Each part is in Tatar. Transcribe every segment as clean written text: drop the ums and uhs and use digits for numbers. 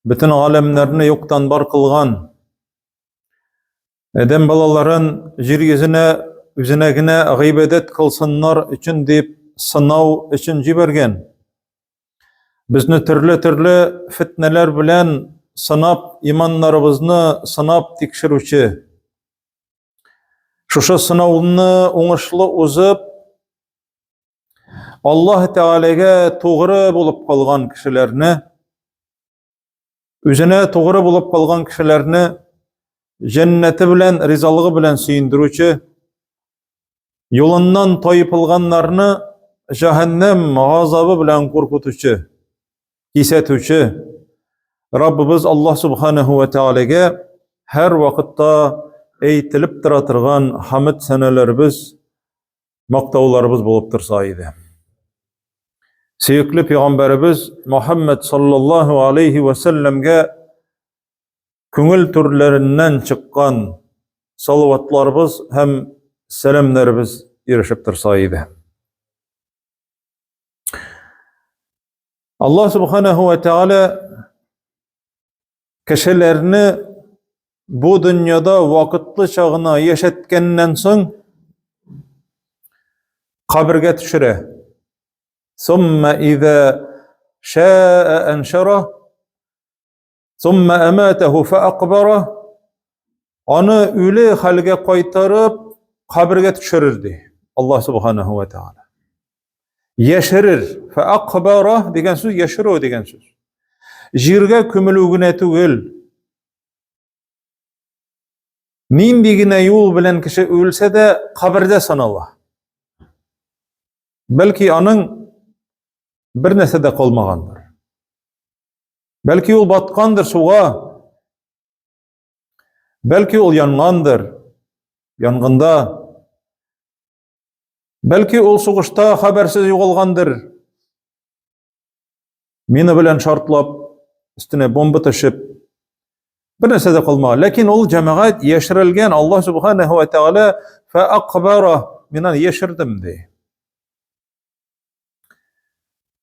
Бөтен галәмнәрне юктан бар кылган, адәм балаларын җир йөзенә үзенә генә гыйбадәт кылсыннар өчен дип сынау өчен җибәргән. Безне төрле-төрле фетнәләр белән сынап, иманнарыбызны сынап тикшерүче. Шушы сынауны уңышлы узып, Аллаһ Тәгаләгә тугры булып калган кешеләрне, үзенә тугры булып калган кешеләрне җәннәте белән, ризалыгы белән сөендерүче, юлыннан тайпылганнарны җәһәннәм газабы белән куркытучы, кисәтүче Раббыбыз Аллаһ Субханаһу ва Тәгаләгә һәр вакытта әйтелеп тора торган хамд сәнәләребез мактауларыбыз булып торса иде. Сөекле пәйгамбәребез Мухаммад саллаллаһу алейхи ва сәлләмгә күңел түрләреннән чыккан салаватларыбыз һәм сәламнәребез ирешеп торса иде. Аллаһ субханаху ва тааля Кешеләрне бу дөньяда вакытлыча гына яшәткәннән соң кабергә төшерә. Сумма иза шаа аншара сумма аматаху фа акбара аны үле хәлгә кайтарып кабергә төшерер ди Аллаһ субханаху ва тааля. Яшерер. Фа акбара дигән сүз яшерү дигән сүз. Җиргә күмелү генә түгел. Нинди генә юл белән кеше үлсә дә, кабердә санала. Бәлки аның бер нәрсә дә калмагандыр. Бәлки ул баткандыр суга. Бәлки ул янгандыр. Янгында. Бәлки ул сугышта хәбәрсез югалгандыр. Мина белән шартлап, өстенә бомба төшеп, бер нәрсә дә калмаган. Ләкин ул җәмәгать яшерелгән. Аллаһ субханаһу ва тааля фа акбара, мин аны яшердем ди.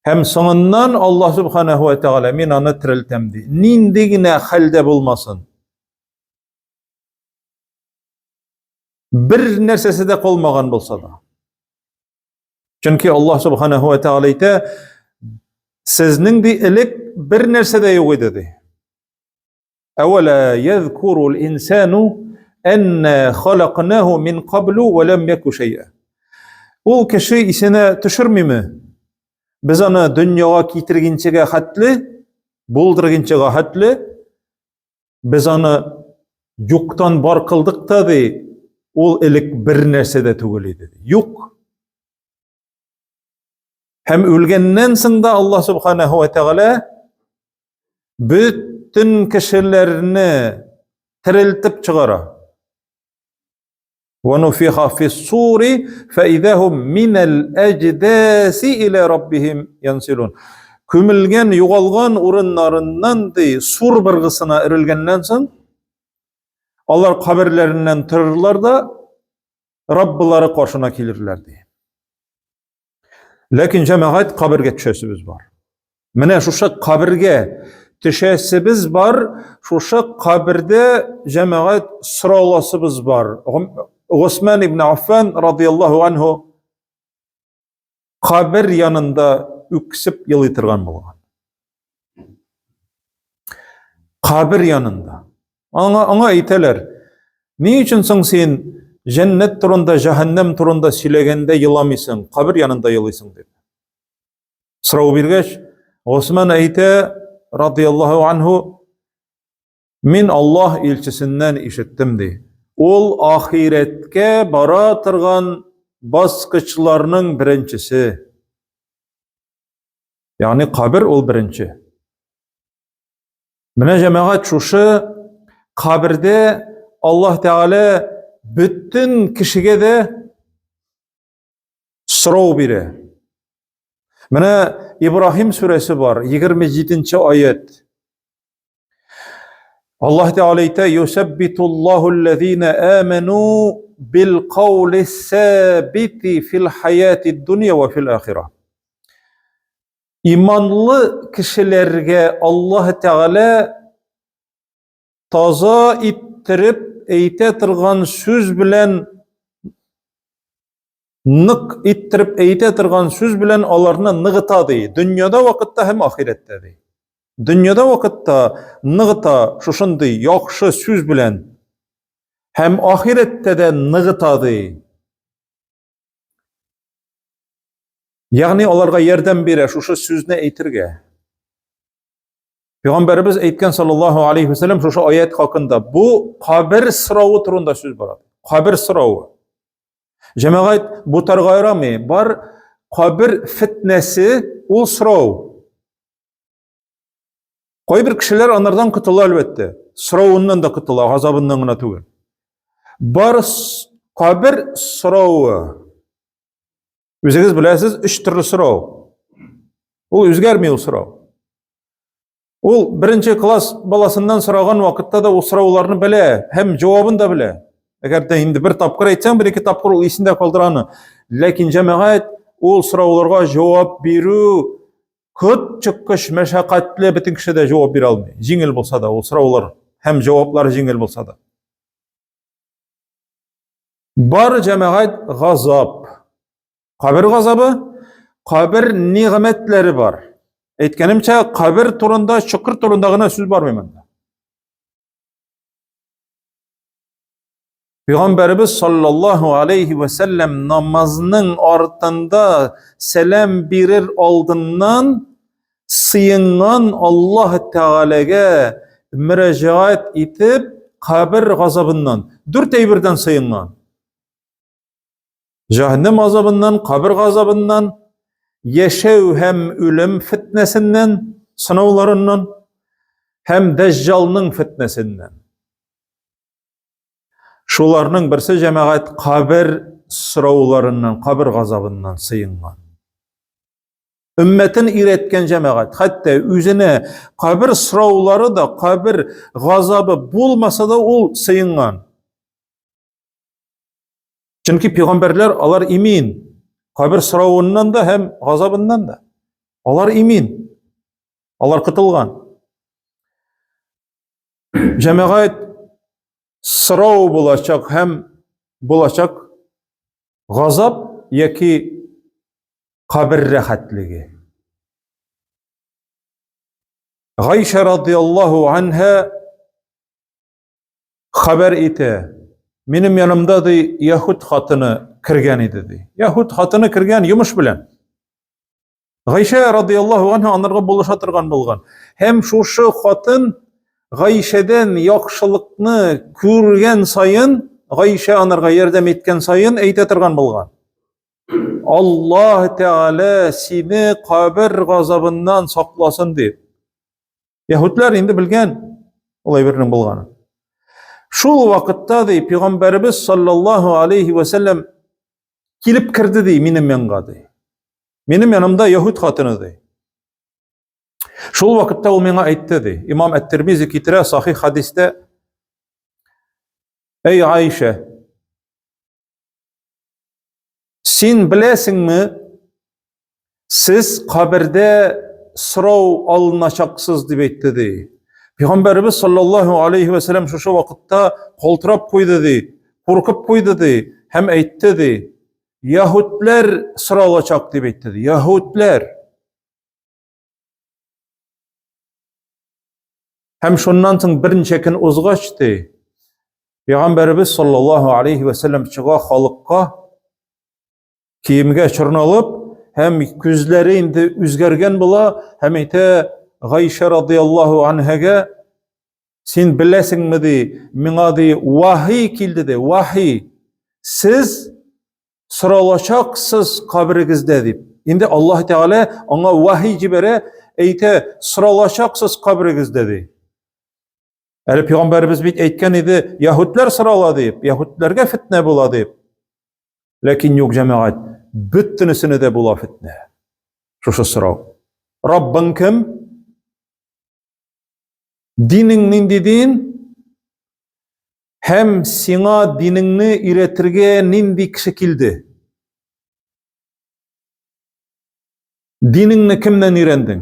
Һәм соңыннан Аллаһ субханаһу ва тааля мин аны терелтәм ди. Нинди генә хәлдә булмасын. Бер нәрсәсе дә калмаган булса да. Чөнки Аллаһ субханаһу ва тааля әйтә, сезнең ди элек бер нәрсә дә юк иде ди. Әвәлә язкурул инсану анна халакнаху мин каблу ва лам яку шәй'a. Ул кеше исенә төшермиме? Без аны дөньяга китергенчегә хәтле, булдыргынчыга хәтле Без аны юктан бар кылдык та ди, ул элек бер нәрсә дә түгел иде. Юк. Һәм үлгәннән соң да Аллаһ субханаһу ва тәгалә бөтен кешеләрне терелтеп чыгара. ونفخ في الصور فإذا هم من الأجداث إلى ربهم ينسلون. Күмелгән, югалган урыннарыннан ди, сур быргысына өрелгәннән соң, алар каберләреннән торырлар да Раббылары каршына килерләр ди. Ләкин җәмәгать кабергә төшәсебез бар. Менә шушы кабергә төшәсебез бар, шушы кабердә җәмәгать сорауласыбыз бар. Госман ибн Аффан радияллаһу анһу кабер янында үксеп елый торган булган. Кабер янында. Аңа, аңа әйтәләр, ни өчен соң син җәннәт турында, җәһәннәм турында сөйләгәндә еламыйсың, кабер янында елыйсың дип. Сорау биргәч, Госман әйтә, радияллаһу анһу, мин Аллаһ илчесеннән ишеттем ди. Ул ахирәткә бара торган баскычларның беренчесе. Ягъни кабер ул беренче. Менә җәмәгать шушы кабердә Аллаһ Тәгалә бөтен кешегә дә сорау бирә. Менә Ибраһим сүрәсе бар, 27 аят. Аллаһ Тәгалә әйтә: "Юсаббитуллаһу аллазина аману бил каули сабити фил хаяти дунья ва фил ахира". Иманлы кешеләргә Аллаһ Тәгалә таза иттереп әйтә торган сүз белән нык иттереп әйтә торган сүз белән аларны ныгыта ди. Дөньяда вакытта һәм ахирәттә ди. Дөньяда вакытта ныгыта шушындый яхшы сүз белән һәм ахирәттә дә ныгыта ди. Ягъни аларга ярдәм бирә шушы сүзне әйтергә. Пәйгамбәребез әйткән саллаллаһу алейхи вәсәлләм шушы аят хакында бу кабер соравы турында сүз бара. Кабер соравы. Җәмәгать бутарга ярамый. Бар кабер фитнәсе ул сорау. Кайбер кешеләр анардан котыла әлбәттә. Соравыннан да котыла, газабыннан гына түгел. Бар кабер соравы. Үзегез беләсез, өч төрле сорау. Ул үзгәрми ул сорау. Ул беренче класс баласыннан сораган вакытта да ул сорауларны белә һәм җавабын да белә. Әгәр дә инде бер тапкыр әйтсәң, бер ике тапкыр ул исендә калдыра аны. Ләкин җәмәгать ул сорауларга җавап бирү кот чыккыч мәшәкатьле, бөтен кеше дә җавап бирә алмый. Җиңел булса да ул сораулар һәм җаваплар җиңел булса да. Бар җәмәгать газап. Кабер газабы, кабер нигъмәтләре бар. Әйткәнемчә, кабер турында, чокыр турында гына сүз бармый монда. Пәйгамбәребез саллаллаһу алейхи ва сәлләм намазның артында сәлам бирер алдыннан сыенган Аллаһ Тәгаләгә мөрәҗәгать итеп, кабер газабыннан, дүрт әйбердән сыенган. Җәһәннәм азабыннан, кабер газабыннан, яшәү һәм үлем фитнәсеннән, сынауларыннан һәм Дәҗҗалның фитнәсеннән. Шуларның берсе җәмәгать кабер сорауларыннан, кабер газабыннан сыенган. Өммәтен өйрәткән җәмәгать, хәтта үзенә кабер сораулары да, кабер газабы булмаса да ул сыенган. Чөнки пәйгамбәрләр алар имин. Кабер соравыннан да һәм газабыннан да. Алар имин. Алар котылган. Җәмәгать сорау булачак һәм булачак газап яки кабер рәхәтлеге. Гайшә радиаллаһу анһа хәбәр итә. Минем янымда ди яһүд хатыны кергән иде ди. Яһүд хатыны кергән йомыш белән. Гайшә радиаллаһу анһа анарга булыша торган булган. Һәм шушы хатын Гайшәдән яхшылыкны күргән саен, Гайшә анарга ярдәм иткән саен әйтә торган булган. Аллаһ Тәгалә сине кабер газабыннан сакласын дип. Яһүдләр инде белгән ул әйбернең булганын. Шул вакытта ди пәйгамбәребез саллаллаһу алейхи ва сәлләм килеп керде ди минем янга ди. Минем янымда яһүд хатыны ди. Шул вакытта ул миңа әйтте ди. Имам Әт-Тирмизи китерә сахих хадистә. Эй Аиша, Син беләсеңме, сез кабердә сорау алыначаксыз дип әйтте ди. Пәйгамбәребез саллаллаһу алейхи ва сәлләм шушы вакытта калтырап куйды ди, куркып куйды ди һәм әйтте ди: Яһүдләр соралачак дип әйтте ди. Яһүдләр. Һәм шуннан соң берничә көн узгач ди, Пәйгамбәребез саллаллаһу алейхи ва сәлләм чыга халыкка киемгә чорналып һәм күзләре инде үзгәргән була һәм әйтә Гайшә радиаллаһу анһага син беләсеңме ди, миңа ди вахи килде ди, вахи. Сез соралачаксыз каберегездә дип. Инде Аллаһ Тәгалә аңа вахи җибәрә, әйтә, соралачаксыз каберегездә ди. Әле пәйгамбәребез бит әйткән иде, яһүдләр сорала дип, яһүдләргә фитнә була дип. Ләкин юк җәмәгать, бөтенесенә дә була фитнә. Шушы сорау. Раббың кем? Динең нинди дин? Һәм сиңа динеңне өйрәтергә нинди кеше килде? Динеңне кемнән өйрәндең?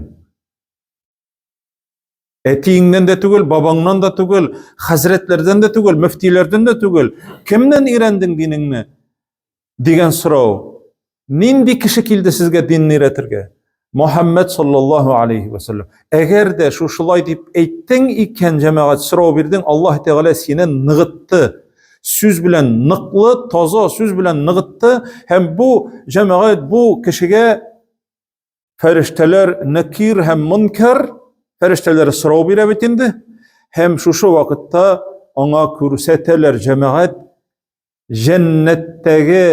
Әтиеңнән дә түгел, бабаңнан да түгел, хәзрәтләрдән дә түгел, мөфтиләрдән дә түгел. Кемнән өйрәндең динеңне? Дигән сорау. Нинди кеше килде сезгә динне өйрәтергә? Мухаммад саллаллаһу алейхи ва саллям. Әгәр дә шушылай дип әйттең икән, җәмәгать, сорау бирдең, Аллаһ Тәгалә сине ныгытты. Сүз белән ныклы, таза сүз белән ныгытты һәм бу җәмәгать бу кешегә Фәрештәләр Накир һәм Мункар фәрештәләр сорау бирә бит инде. Һәм шушы вакытта аңа күрсәтәләр җәмәгать җәннәттәге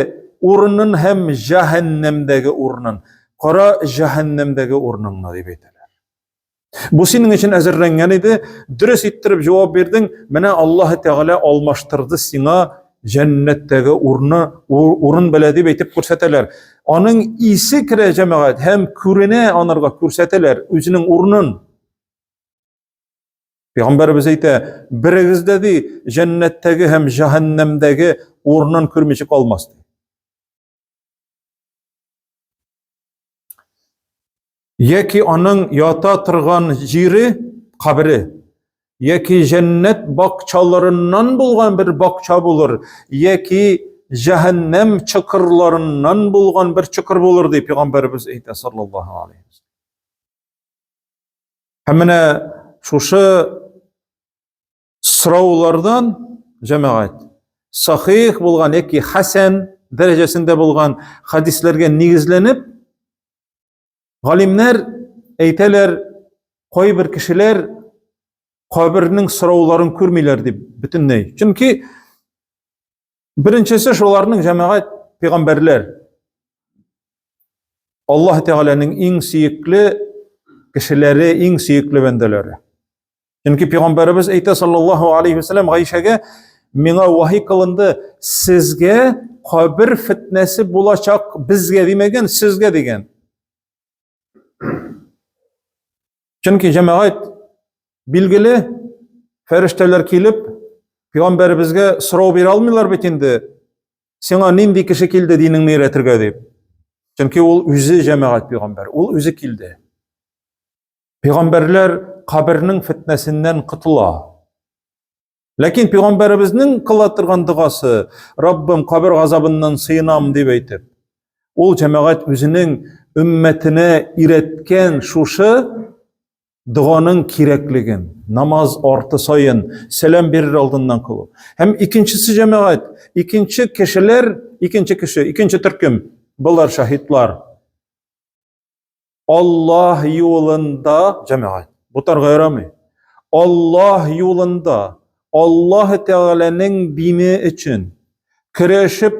урынын һәм җәһәннәмдәге урынын. Кара җәһәннәмдәге урыныңны дип әйтәләр. Бу синең өчен әзерләнгән иде, дөрес иттереп җавап бирдең. Менә Аллаһ Тәгалә алмаштырды сиңа җәннәттәге урыны, урын белә дип әйтеп күрсәтәләр. Аның исе керә җәмәгать һәм күренә анарга күрсәтәләр үзенең урынын. Пәйгамбәребез әйтә, берегез дә ди җәннәттәге һәм җәһәннәмдәге урынын күрмичә калмас ди. Яки аның ята торган җире, кабере, яки җәннәт бакчаларыннан булган бер бакча булыр, яки җәһәннәм чокырларыннан булган бер чокыр булыр, дип пәйгамбәребез әйтә, саллаллаһу алейһи ва Һәм менә шушы Сораулардан, җәмәгать, сахих булган яки хәсән дәрәҗәсендә булган хадисләргә нигезләнеп, галимнәр әйтәләр, кайбер кешеләр кабернең сорауларын күрмиләр дип бөтенләй. Чөнки беренчесе шуларның җәмәгать пәйгамбәрләр. Аллаһ Тәгаләнең иң сөекле кешеләре, иң сөекле бәндәләре. Чөнки пәйгамбәребез әйтә саллаллаһу алейхи вәсәләм Гайшәгә, миңа вахи кылынды, сезгә кабер фитнәсе булачак, безгә димәгән, сезгә дигән. Чөнки җәмәгать билгеле фәрештәләр килеп пәйгамбәребезгә сорау бирә алмыйлар бит инде. Сиңа нинди кеше килде динеңне өйрәтергә дип. Чөнки ул үзе җәмәгать пәйгамбәр, ул үзе килде. Пәйгамбәрләр кабернең фитнәсеннән котыла. Ләкин пәйгамбәребезнең кыла торган догасы, Раббым, кабер газабыннан сыенам дип әйтеп, ул җәмәгать үзенең өммәтенә өйрәткән шушы доганың кирәклеген, намаз арты саен сәлам бирер алдыннан кылу. Һәм икенчесе җәмәгать, икенче кешеләр, икенче кеше, икенче төркем, болар шаһитлар. Аллаһ юлында, җәмәгать, бутарга ярамый. Аллаһ юлында, Аллаһ Тәгаләнең дине өчен көрәшеп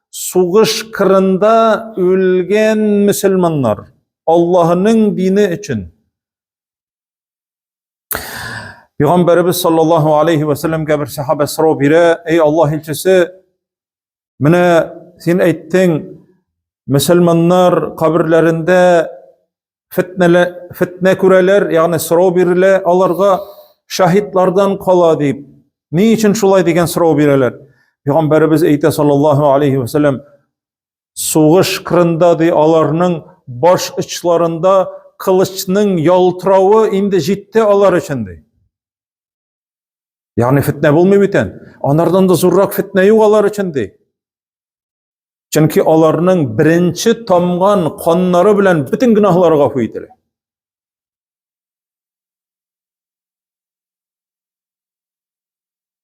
сугыш кырында үлгән мөселманнар Аллаһның дине өчен. Пәйгамбәребез саллаллаһу алейхи ва сәлләмгә бер сахаба сорау бирә: "Эй Аллаһ илчесе, Менә син әйттең, мөселманнар каберләрендә фетнәлә, фетнә күрәләр, ягъни сорау бирелә аларга шаһитлардан кала дип. Ни өчен шулай дигән сорау бирәләр? Пәйгамбәребез әйтә саллаллаһу алейхи ва сәлләм, сугыш кырында ди аларның баш очларында кылычның ялтыравы инде җитте алар өчен ди. Ягъни фитнә булмый бит Анардан да зуррак фитнә юк алар өчен ди. Чөнки аларның беренче тамган каннары белән бөтен гөнаһлары гафу ителә.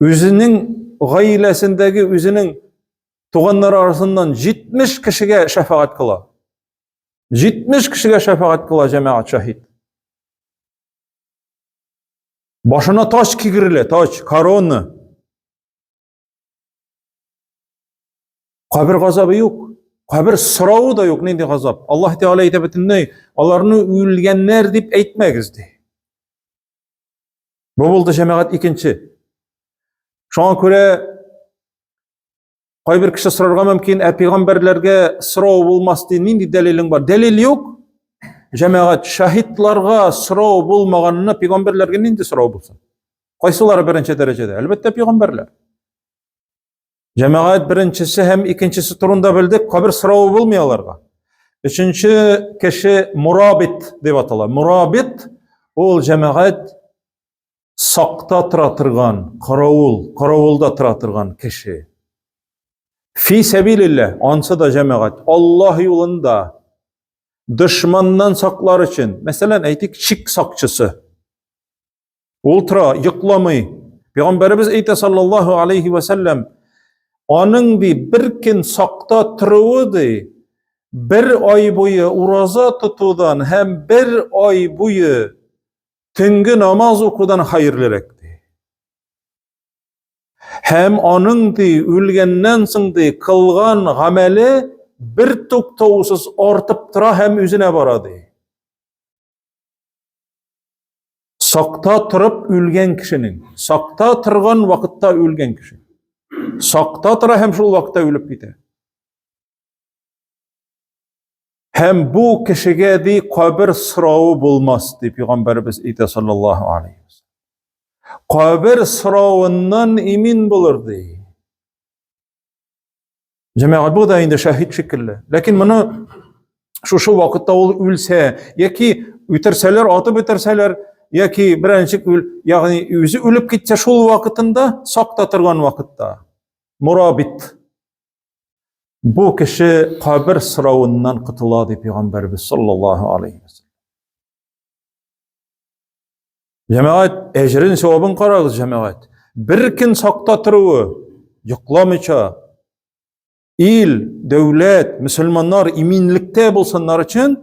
Үзенең гаиләсендәге үзенең туганнары арасыннан 70 кешегә шәфәгать кыла. 70 кешегә шәфәгать кыла җәмәгать шаһит. Башына тач кигерелә, тач, корона. Кабер газабы юк. Кабер соравы да юк, нинди газап. Аллаһ Тәгалә әйтә бөтенләй, аларны үлгәннәр дип әйтмәгез ди. Бу булды җәмәгать икенче. Шуңа күрә Кайбер кеше сорарга мөмкин, ә пәйгамбәрләргә сорау булмас ди, нинди дәлилең бар? Дәлил юк. Җәмәгать, шаһитларга сорау булмаганына пәйгамбәрләргә нинди сорау булсын? Кайсылары беренче дәрәҗәдә? Әлбәттә, пәйгамбәрләр. Җәмәгать беренчесе һәм икенчесе турында белдек, кабер соравы булмый аларга. Өченче кеше мурабит дип атала. Мурабит ул җәмәгать сакта тора торган, каравыл, каравылда тора торган кеше. Фи сәбилилләһ, ансы да җәмәгать, Аллаһ юлында дошманнан саклар өчен, мәсәлән, әйтик, чик сакчысы. Ул тора, йокламый. Пәйгамбәребез әйтә саллаллаһу алейхи ва сәлләм, аның ди бер көн сакта торуы ди, бер ай буе ураза тотудан һәм бер ай буе төнге намаз укудан хәерлерәк ди. Һәм аның ди үлгәннән соң ди кылган гамәле бер туктаусыз артып тора һәм үзенә бара ди. Сакта торып үлгән кешенең, сакта торган вакытта үлгән кеше. Сакта тора һәм шул вакытта үлеп китә. Һәм бу кешегә ди кабер соравы булмас, ди пәйгамбәребез әйтә саллаллаһу алейхи вәсәлләм. Кабер соравыннан имин булыр ди. Җәмәгать бу да инде шәһид шикелле. Ләкин моны шушы вакытта ул үлсә, яки үтерсәләр, атып үтерсәләр, яки беренче үл, ягъни үзе үлеп китсә шул вакытында, сакта торган вакытта, мурабит. Бу кеше кабер соравыннан котыла дип пәйгамбәрбез саллаллаһу алейхи вәсәлләм. Җәмәгать, әҗрен савабын карагыз, җәмәгать. Бер көн сакта торуы, йокламыйча, ил, дәүләт, мөселманнар иминлектә булсыннар өчен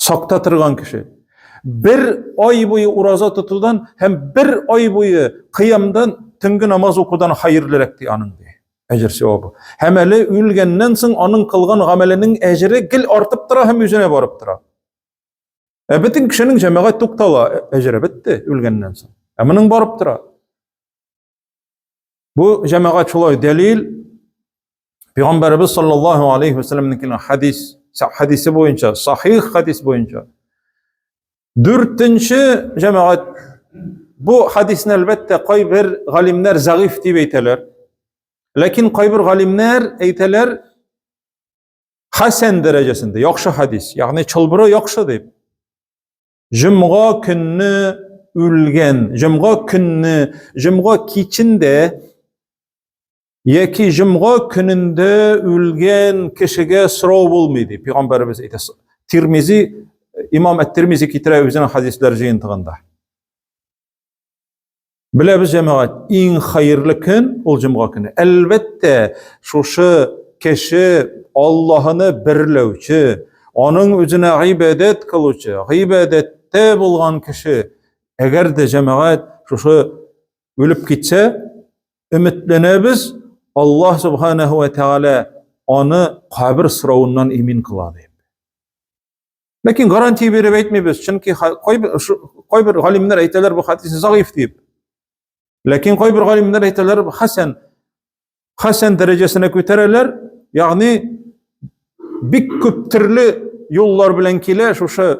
сакта торган кеше. Бер ай буе ураза тотудан һәм бер ай буе кыямдан төнге намаз укудан хәерлерәк ди аның ди. Әҗер савабы. Һәм әле үлгәннән соң аның кылган гамәленең әҗере гел артып тора һәм үзенә барып тора. Ә бөтен кешенең җәмәгать туктала, әҗере бетте үлгәннән соң. Ә моның барып тора. Бу җәмәгать шулай дәлил Пәйгамбәребез саллаллаһу алейхи вәсәлләмнең килгән хадис, хадисе буенча, сахих хадис буенча. Дүртенче җәмәгать бу хадисне әлбәттә кайбер галимнәр зәгыйф дип әйтәләр. Ләкин кайбер галимнәр әйтәләр, Хәсән дәрәҗәсендә, яхшы хадис, ягъни чылбыры яхшы дип. Җомга көнне үлгән, җомга көнне, җомга кичендә яки җомга көнендә үлгән кешегә сорау булмый ди пәйгамбәребез әйтә. Тирмизи, имам Әт-Тирмизи китерә үзенең хадисләр җыентыгында. Беләбез, җәмәгать, иң хәерле көн ул җомга көне. Әлбәттә, шушы кеше Аллаһыны берләүче, аның үзенә гыйбадәт кылучы, гыйбадәттә булган кеше, әгәр дә җәмәгать шушы үлеп китсә, өметләнәбез, Аллаһ субханаһу ва тәгалә аны кабер соравыннан имин кыла дип. Ләкин гарантия биреп әйтмибез, чөнки кайбер кайбер галимнәр әйтәләр бу хадис заиф дип. Ләкин кайбер галимнәр әйтәләр хәсән. Хәсән дәрәҗәсенә күтәрәләр, ягъни бик күп төрле юллар белән килә шушы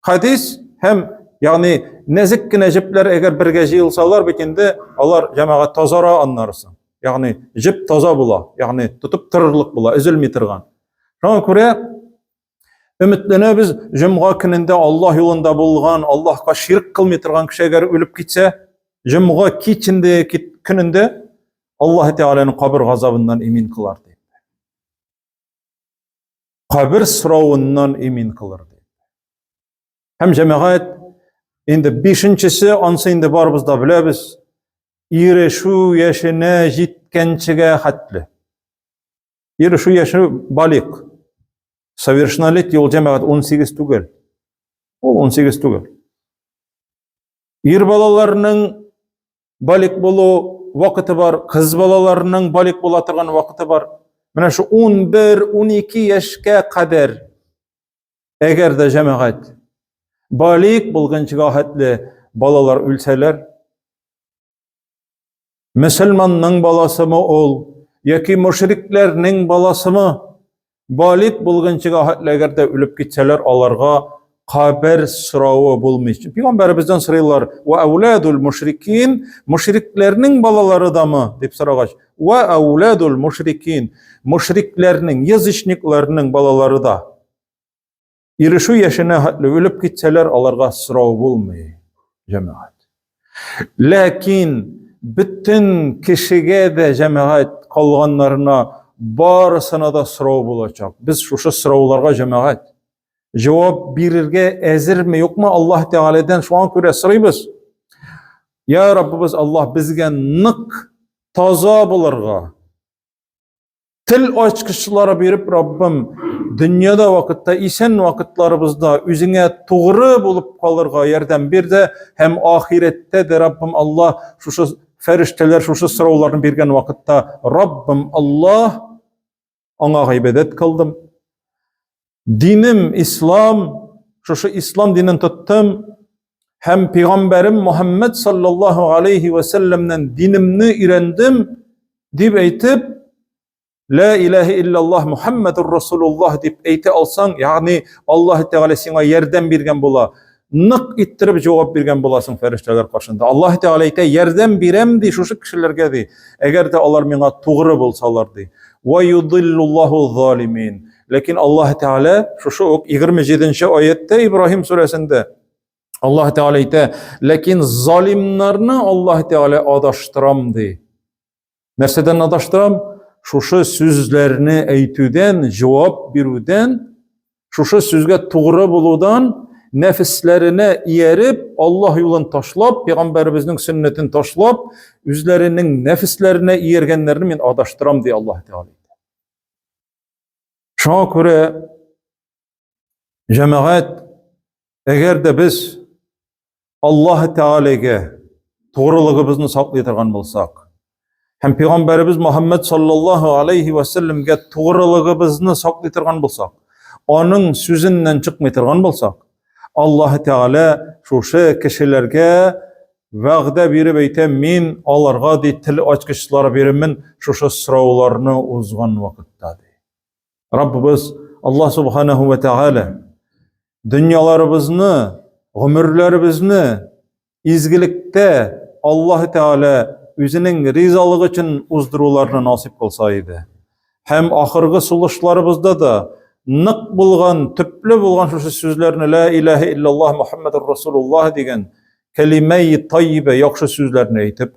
хадис һәм ягъни нәзек кенә җепләр әгәр бергә җыелсалар бит инде алар җәмәгать тазара аннарысы. Ягъни җеп таза була, ягъни тотып торырлык була, өзелми торган. Шуңа күрә өметләнәбез, җомга көнендә Аллаһ юлында булган, Аллаһка ширк кылмый торган кеше әгәр үлеп китсә, җомга кичендә көнендә Аллаһ Тәгаләнең кабер газабыннан имин кылар дип. Кабер соравыннан имин кылыр дип. Һәм җәмәгать инде бишенчесе, ансы инде барыбыз да беләбез, ирешү яшенә җиткәнчегә хәтле. Ирешү яше балик. Совершеннолетний ул җәмәгать 18 түгел. Ул 18 түгел. Ир балаларының балик булу вакыты бар, кыз балаларының балик була торган вакыты бар. Менә шу 11-12 яшькә кадәр әгәр дә җәмәгать балик булганчыга хәтле балалар үлсәләр, Мөселманның баласымы ул, яки мушрикләрнең баласымы? Балик булганчыга хәтле әгәр дә үлеп китсәләр, аларга кабер соравы булмый. Пәйгамбәребездән сорыйлар: "Ва ауладул мушрикин?" Мушрикләрнең балалары дамы? дип сорагач, "Ва ауладул мушрикин?" Мушрикләрнең, язычникларның балалары да. Ирешү яшенә хәтле үлеп китсәләр, аларга сорау булмый, җәмәгать. Ләкин бөтен кешегә дә җәмәгать калганнарына барысына да сорау булачак. Без шушы сорауларга җәмәгать җавап бирергә әзерме, юкмы Аллаһ Тәгаләдән шуңа күрә сорыйбыз. Я Раббыбыз Аллаһ, безгә нык таза булырга, тел ачкычлары биреп, Раббым, дөньяда вакытта, исән вакытларыбызда үзеңә тугры булып калырга ярдәм бир дә, һәм ахирәттә дә, Раббым Аллаһ, шушы фәрештәләр шушы сорауларны биргән вакытта, Раббым Аллаһ, аңа гыйбадәт кылдым. Динем ислам, шушы ислам динен тоттым һәм пәйгамбәрем Мухаммад саллаллаһу алейхи ва сәлләмнән динемне өйрәндем дип әйтеп, Ла илаһа иллаллаһ Мухаммадур Расулуллаһ дип әйтә алсаң, ягъни Аллаһ Тәгалә сиңа ярдәм биргән була. Нык иттереп җавап биргән буласың фәрештәләр каршында. Аллаһ Тәгалә әйтә, ярдәм бирәм ди шушы кешеләргә ди. Әгәр дә алар миңа тугры булсалар ди. Ва юдиллуллаһу залимин. Ләкин Аллаһ Тәгалә шушы ук 27-нче аятта Ибраһим сүрәсендә Аллаһ Тәгалә әйтә, ләкин залимнарны Аллаһ Тәгалә адаштырам ди. Нәрсәдән адаштырам? Шушы сүзләрне әйтүдән, җавап бирүдән, шушы сүзгә тугры булудан, нәфесләренә ияреп, Аллаһ юлын ташлап, пәйгамбәребезнең сөннәтен ташлап, үзләренең нәфесләренә ияргәннәрне мин адаштырам, ди Аллаһ Тәгалә. Шуңа күрә җәмәгать, әгәр дә без Аллаһ Тәгаләгә тугрылыгыбызны саклый торган булсак, һәм пәйгамбәребез Мухаммад саллаллаһу алейхи ва сәлләмгә тугрылыгыбызны саклый торган булсак, аның сүзеннән чыкмый торган булсак, Аллаһ Тәгалә шушы кешеләргә вәгъдә биреп әйтә, мин аларга ди тел ачкычлары бирермен шушы сорауларны узган вакытта ди. Раббыбыз Аллаһ Субханаһу ва Тәгалә дөньяларыбызны, гомерләребезне изгелектә Аллаһ Тәгалә үзенең ризалыгы өчен уздыруларны насыйп кылса иде. Һәм ахыргы сулышларыбызда да нык булган, төпле булган шушы сүзләрне ла илаһа иллаллаһ Мухаммадур Расулуллаһ дигән кәлимәи таййибә яхшы сүзләрне әйтеп,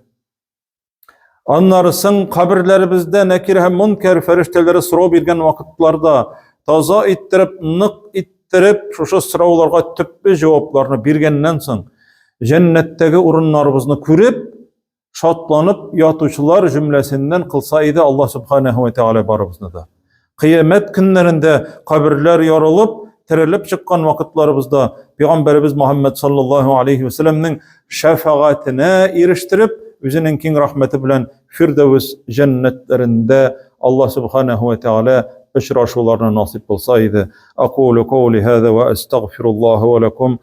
Аннары соң каберләребездә Нәкир һәм Мункәр фәрештәләре сорау биргән вакытларда таза иттереп, нык иттереп, шушы сорауларга төпле җавапларны биргәннән соң, җәннәттәге урыннарыбызны күреп, шатланып ятучылар җөмләсеннән кылса иде Аллаһ Субханаһу ва Тааля барыбызны да. Кыямәт көннәрендә каберләр ярылып, терелеп чыккан вакытларыбызда Пәйгамбәребез Мухаммад саллаллаһу алейхи ва сәлләмнең шәфәгатенә ирештереп, үзенең киң рәхмәте белән Фирдәвес җәннәтләрендә Аллаһ субханаһу ва тааля очрашуларны насыйп кылса иде. Акулу каули һаза ва астагфируллаһа ва лакум.